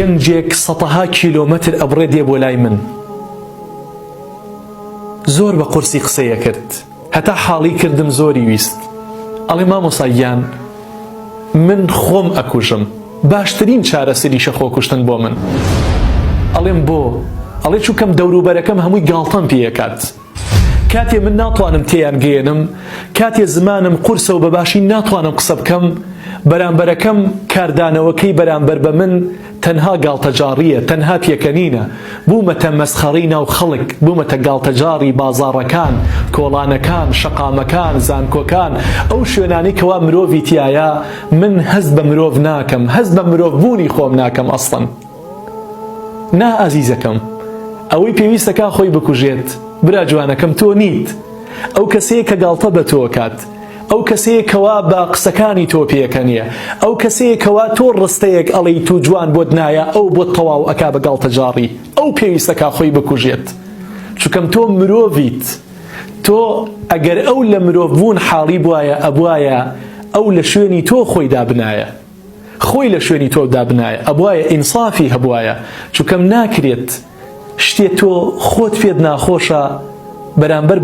گەنجێک سەتەها کیلۆمەتر ئەبڕێ دێ بۆ لای من زۆر بە قورسی قسەی ئەکرد هەتا حاڵی کردم زۆری ویست ئەڵێ مامۆستا گیان من خۆم ئەکوژم باشترین چارەسەریشە خۆکوشتن بۆ من ئەڵێم بۆ ئەڵێ چونکەم دەوروبەرەکەم هەمووی گاڵتەم پێ ئەکات کاتێ من ناتوانم تێیان گەیەنم، کاتێ زمانم قورسە و بە باشی ناتوانم قسە بکەم، بەرامبەرەکەم کاردانەوەکەی بەرامبەر بە من تەنها گاڵتەجاڕییە، تەنها پێکەنینە. بوومەتە مەسخەڕەی ناو خەڵک، بوومەتە گاڵتەجاڕی بازاڕەکان، کۆڵانەکان، شەقامەکان، زانکۆکان، ئەو شوێنانەی کەوا مرۆڤی تیایە، من هەست بە مرۆڤ ناکەم، هەست بە مرۆڤبوونی خۆم ناکەم ئەسڵەن. نا ئازیزەکەم ئەوەی پێویستەکا خۆی بکوژێت برا جوانەکەم تۆ نیت ئەو کەسەیە کە گاڵتە بە تۆ کات ئەو کەسەیە کەوا بە قسەکانی تۆ پێکەنیە ئەو کەسەیە کەوا تۆ ڕستەیەک ئەڵێی تو جوان بۆت نایە ئەو بۆت تەواو ئەکا بە گاڵتەجاڕی ئەو پێویستەکا خۆی بکوژێت چونکەم تۆ مرۆڤیت تۆ ئەگەر ئەو لە مرۆڤ بوون حاڵی بوایە ئەبوایە ئەو لە شوێنی تۆ خۆی دابنایە. خۆی لە شوێنی تۆ دابنایە ئەبوایە ئینسافی هەبوایە چونکەم ناکرێت شتێ تۆ خۆت پێت ناخۆشە بەرامبەر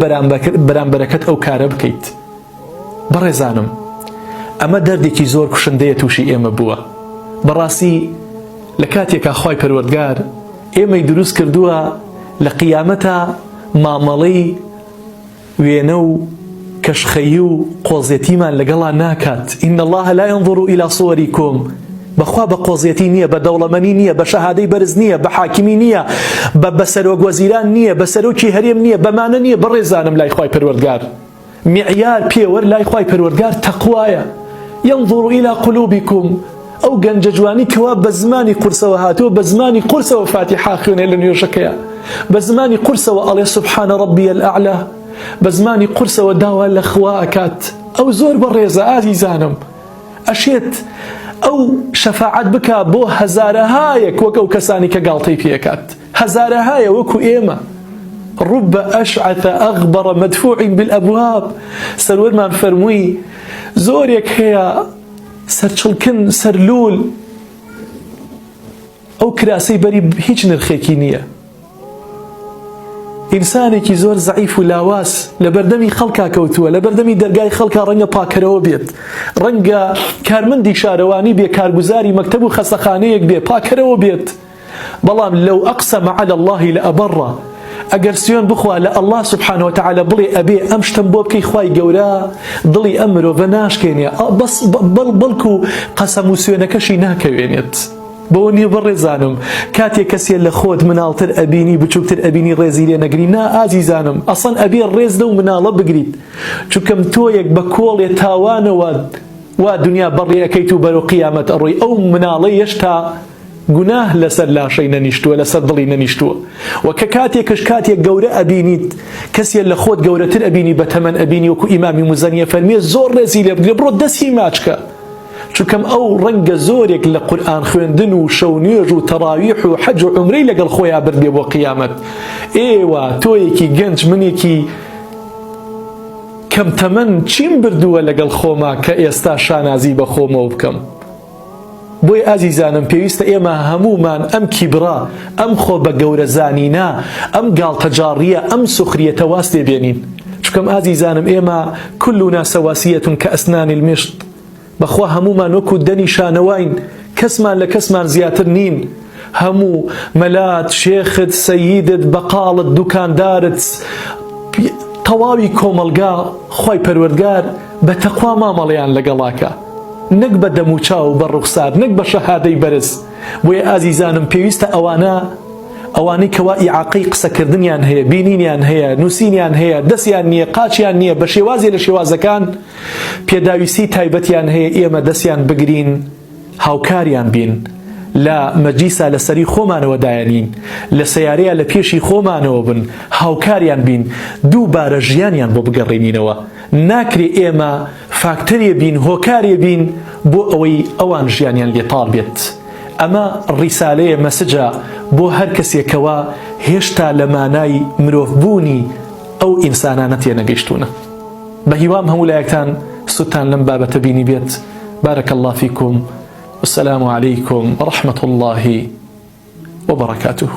بەرامبەرەکەت ئەو کارە بکەیت بەڕێزانم ئەمە دەردێکی زۆر کوشندەیە تووشی ئێمە بووە بەڕاستی لە کاتێکا خوای پەروەردگار ئێمەی دروست کردووە لە قیامەتا مامەڵەی وێنە و کەشخەیی و قۆزێتیمان لەگەڵا ناکات، ان اللە لا ینظر الی صورکم، بەخوا بە قۆزێتی نییە، بە دەوڵەمەنی نییە، بە شەهادەی بەرز نییە، بە حاکمی نییە، بە بە سەرۆک وەزیران نییە، بە سەرۆکی هەرێم نییە، بەمانە نییە، بەڕێزانم لای خوای پەروەردگار معیار پێوەر لای خوای پەروەردگار تەقوایە، ینظر الی قلوبکم، ئەو گەنجە جوانی کەوا بە زمانی قورسەوە هاتووە بە زمانی قورسەوە فاتیحا خوێنێ لە نوێژەکەیا بە زمانی قورسەوە ئەڵێ سبحان ربی الاعلی بە زمانی قورسەوە داوا لە خوا ئەکات ئەو زۆر بەڕێزە ئازیزانم ئەشێت ئەو شەفاعەت بکا بۆ هەزارەهایەک وەک ئەو کەسانی کە گاڵتەی پێکات هەزارەهایە وەکو ئێمە رب أشعث أغبر مدفوع بالأبواب سەروەرمان فەرمووی زۆرێک هەیە سەرچڵکن، سەرلوول، ئەو کراسەی بەری هیچ نرخێکی نییە. ئینسانێکی زۆر زەعیف و لاواز لە بەردەمی خەڵکا کەوتووە، لە بەردەمی دەرگای خەڵکا ڕەنگە پاکەرەوە بێت، ڕەنگە کارمەندی شارەوانی بێ، کارگوزاری مەکتەب و خەستەخانەیەک بێ، پاکەرەوە بێت. بەڵام لو اقسم علی اللە لابرە ئەگەر سوێن بخوا لە اللە سبحانە وتعالی بڵێ ئەبێ ئەم شتەم بۆ بکەی خوای گەورە دڵی ئەم مرۆڤە ناشکێنێ بەس بەڵکو قەسەم و سوێنەکەشی ناکەوێنێت بەوە نییە بەڕێزانم کاتێ کەسێ لە خۆت مناڵتر ئەبینی بچووکتر ئەبینی ڕێزی لێ نەگری نا ئازیزانم ئەسڵەن ئەبێ ڕێز لەو مناڵە بگریت چونکەم تۆیەک بە کۆڵێ تاوانەوە وا دنیا بەڕێ ئەکەیت و بەرەو قیامەت ئەڕۆی ئەو مناڵە یەشتا گوناه لەسەر لاشەی نەنیشتووە لەسەر دڵی نەنیشتووە وە کە کاتێکش کاتێک گەورە ئەبینیت کەسێ لە خۆت گەورەتر ئەبینی بە تەمەن ئەبینی وەکو ئیمامی موزەنی ئەفەرموێ زۆر ڕێزی لێ بگرە بڕۆ دەستی ماچکە چونکەم ئەو ڕەنگە زۆرێک لە قورئان خوێندن و شەو نوێژ و تەڕاویح و حەج و عومرەی لەگەڵ خۆیا بردبێ بۆ قیامەت ئێوە تۆیەکی گەنج منێکی کەم تەمەن چیم بردووە لەگەڵ خۆما کە ئێستا شانازی بە خۆمەوە بکەم بۆیە ئازیزانم پێویستە ئێمە هەموومان ئەم کیبرە، ئەم خۆ بە گەورە زانینە، ئەم گاڵتەجاڕییە، ئەم سوخریەتە واز لێ بێنین. چونکەم ئازیزانم ئێمە کلنا سواسیە کاسنان المشط بەخوا هەموومان وەکو دەنی شانەواین، کەسمان لە کەسمان زیاتر نین. هەموو مەلات، شێخت، سەییدت، بەقاڵت، دوکاندارت، تەواوی کۆمەڵگا خوای پەروەردگار بە تەقوا مامەڵەیان لەگەڵاکا نەک بە دەموچاو و بە ڕوخسار نەک بە شەهادەی بەرز بۆیە ئازیزانم پێویستە ئەوانە ئەوانەی کەوا ئیعاقەی قسەکردنیان هەیە بینینیان هەیە نووسینیان هەیە دەستیان نییە قاچیان نییە بە شێوازێ لە شێوازەکان پێداویستی تایبەتیان هەیە ئێمە دەستیان بگرین هاوکاریان بین لە مەجلیسا لە سەری خۆمانەوە دایەنین لە سەیارەیا لە پێشی خۆمانەوە بن هاوکاریان بین دووبارە ژیانیان بۆ بگەڕێنینەوە ناکرێ ئێمە فاکتەرێ بین هۆکارێ بین بۆ ئەوەی ئەوان ژیانیان لێ تاڵ بێت ئەمە ڕیسالەیە مەسجە بۆ هەر کەسێک کەوا هێشتا لە مانای مرۆڤ بوونی ئەو ئینسانانە تێنەگەیشتوونە بەهیوام هەموو لایەکتان سوودتان لەم بابەتە بینیبێت. بارک اللە فیکم والسلام علیکم ورحمە اللە. وبرکاته.